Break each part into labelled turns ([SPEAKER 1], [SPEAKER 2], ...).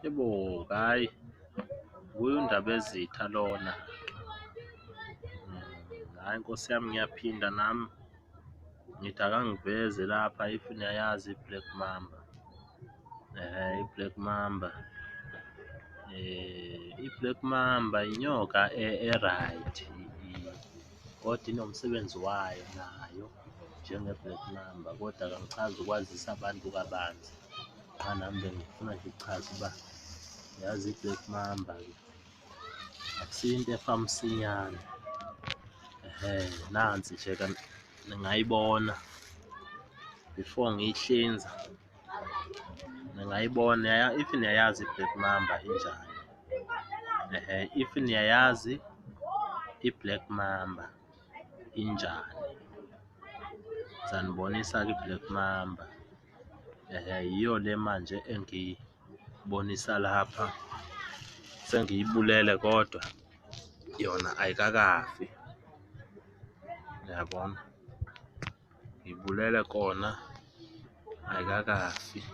[SPEAKER 1] Yebo, hhayi, nguye uNdabezitha lona. Hhayi nkosi yami, ngiyaphinda nami, ngithi akangiveze lapha if niyayazi i-black mamba, i-black mamba. I-black mamba inyoka e-right, kodwa inomsebenzi wayo nayo njenge-black mamba, kodwa-ke angichazi ukwazisa abantu kabanzi, qha nami bengifuna nje ukuchaza ukuba yazi i-black mamba-ke akusiyo into efa msinyane. Ehhe, nansi nje-ke ningayibona before ngiyihlinza, ningayibona if niyayazi i-black mamba injani, ehhe, if niyayazi i-black mamba injani, ngizanibonisa-ke i-black mamba. Ehhe, yiyo le manje engiyibonisa lapha, sengiyibulele kodwa yona ayikakafi, uyabona? Ngiyibulele kona ayikakafi.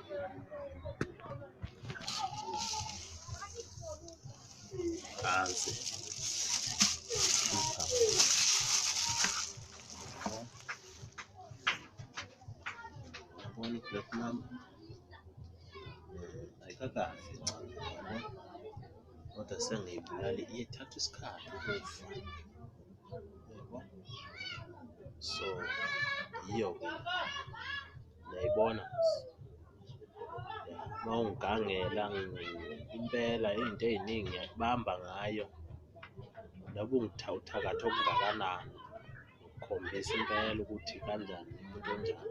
[SPEAKER 1] Phansi. Yabona i-black mamba ayikakafi ncam, yabona? Kodwa sengiyibulale, ithatha isikhathi ukufa, uyabona? So, yiyo-ke le, niyayibona mos? Uma ungigangela impela iy'nto ey'ningi ngiyakubamba ngayo, noba uthakatha okungakanani, ngikukhombisa impela ukuthi kanjani umuntu onjani.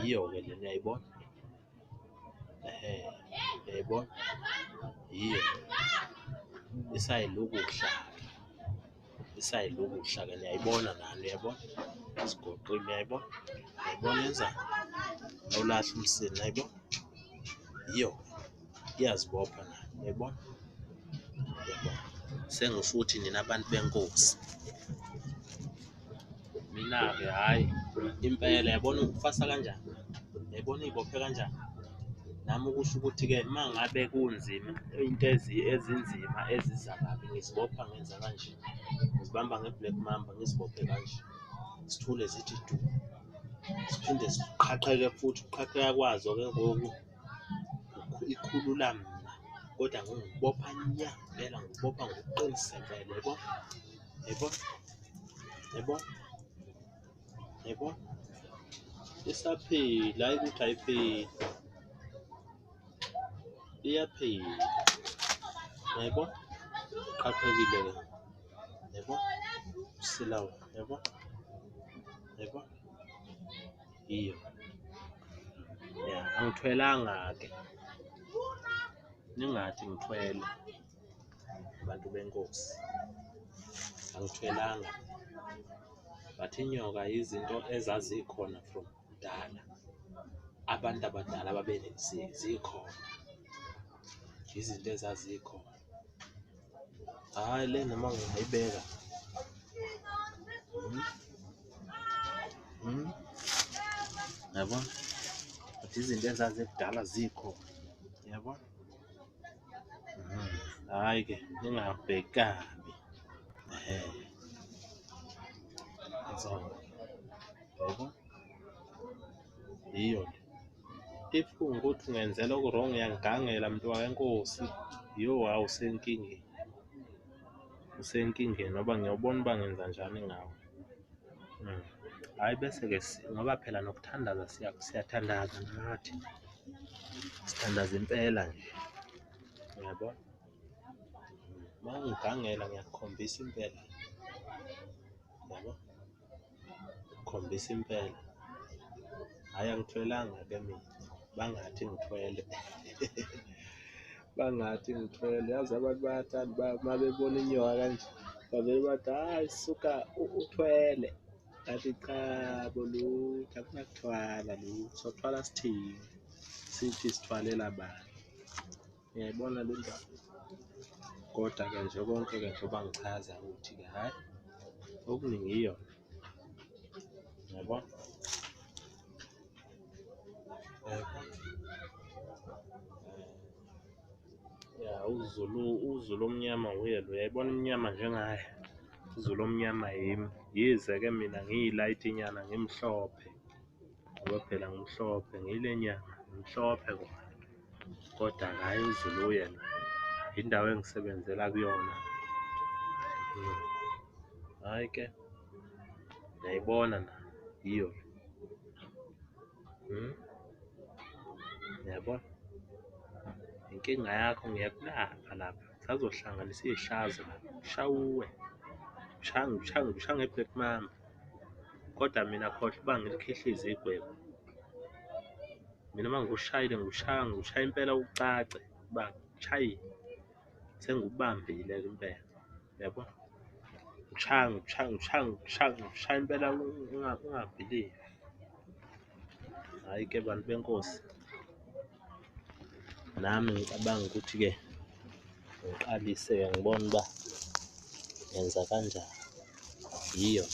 [SPEAKER 1] Yiyo-ke lena uyayibona? Ehhe, uyayibona? Yiyo, isayilukuhla-ke, isayilukuhla-ke niyayibona nani, uyayibona? Isigoqile, uyayibona? Uyayibona yenzani? Awulahli umsila, uyayibona? Yiyo, iyazibopha nayo, uyayibona? Uyayibona? Sengisho ukuthi nina bantu benkosi, mina-ke hhayi impela yabona ufasa kanjani, uyayibona iy'bophe kanjani? Nami okusho ukuthi-ke uma ngabe kunzima into ezinzima eziza kabi ngizibopha ngenza kanje, ngizibamba nge-black mamba ngizibophe kanje, zithule zithi du, ziphinde ziqhaqheke futhi, ukuqhaqheka kwazo-ke ngoku ikhulula mina, kodwa ngikubopha nya impela, ngikubopha ngikuqinise impela, uyayibona? Uyayibona? Uyayibona? Uyayibona? Isaphila, hhayi ukuthi ayiphili, iyaphila, uyayibona? Iqhaqhekile-ke, uyayibona? Umsila wayo, uyayibona? Uyayibona? Iyo. Ya, angithwelanga-ke, ningathi ngithwele bantu benkosi, angithwelanga, but inyoka izinto ezazikhona from kudala, abantu abadala babe zikhona, izinto ezazikhona. Hhayi le noma ngingayibeka. Yabona? But izinto ezazikudala zikhona, uyabona? Hhayi-ke ningabheki kabi, ehhe. Yayibona? Yiyo le. If kungukuthi ungenzela oku-wrong uyangigangela muntu wakenkosi, yo hawu usenkingeni, usenkingeni ngoba ngiyobona uba ngenza njani ngawe. Hhayi bese-ke ngoba phela nokuthandaza siyathandaza nathi, sithandaza impela nje, uyabona? Uma ungigangela ngiyakukhombisa impela, yabo? Ngikukhombisa impela. Hhayi angithwelanga-ke mina, bangathi ngithwele, bangathi ngithwele. Yazi abantu bayathanda uma bebona inyoka kanje, bavele bathi hhayi suka uthwele. Ngathi chabo lutho, akunakuthwala lutho, sothwala sithini, sithi sithwalela bani? Uyayibona le ndaba? Kodwa-ke nje konke-ke njengoba ngichaza ukuthi-ke hhayi okuningi iyona, uyabona? Uyayibona? UZulu, uZulu omnyama wuye lo, uyayibona imnyama njengaye? UZulu omnyama yimi. Yize-ke mina ngiyi-light-nyana ngimhlophe, ngoba phela ngimhlophe, ngiyile nyama, ngimhlophe kona, kodwa-ke hhayi uZulu uye lo, indawo engisebenzela kuyona. Hhayi-ke, niyayibona na, yiyo le. Uyabona? Inkinga yakho ngiyakulapha lapha, ngisazohlanganisa iyihlazo lapha, ngishaye uwe, ngishaye ngishaye nge-black mamba, kodwa mina khohlwa uba ngilikhihlize igwebu. Mina uma ngikushayile ngikushaya, ngikushaya impela ucace uba ngikushayile, sengikubambile-ke impela, uyabo? Ngikushaya, ngikushaya, ngikushaya, ngikushaya, ngikushaya impela ungabhilivi. Hhayi-ke bantu benkosi, nami ngicabanga ukuthi-ke ngiqalise-ke ngibone uba ngenza kanjani, yiyo,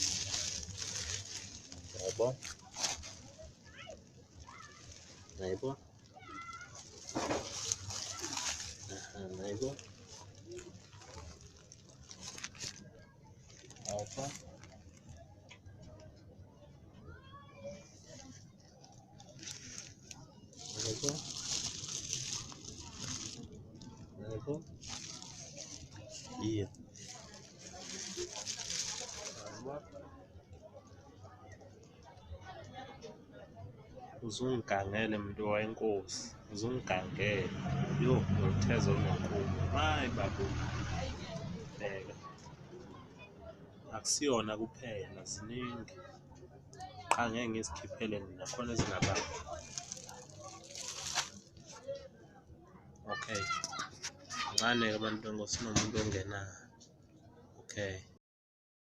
[SPEAKER 1] uyayibona? Uyayibona? Uyayibona? Uyayibona? Uyayibona? Uyayibona? Yiyo. Uyayibona? Uzungigangele muntu wenkosi, uzungigangele. Yo, ngiwutheza olunenkume. Maye babu, bheka. Akusiyona kuphela, ziningi. Qha ngeke ngizikhiphele mina, khona ezingabamba. Okay. Kancane-ke bantu benkosi kunomuntu ongenayo. Okay.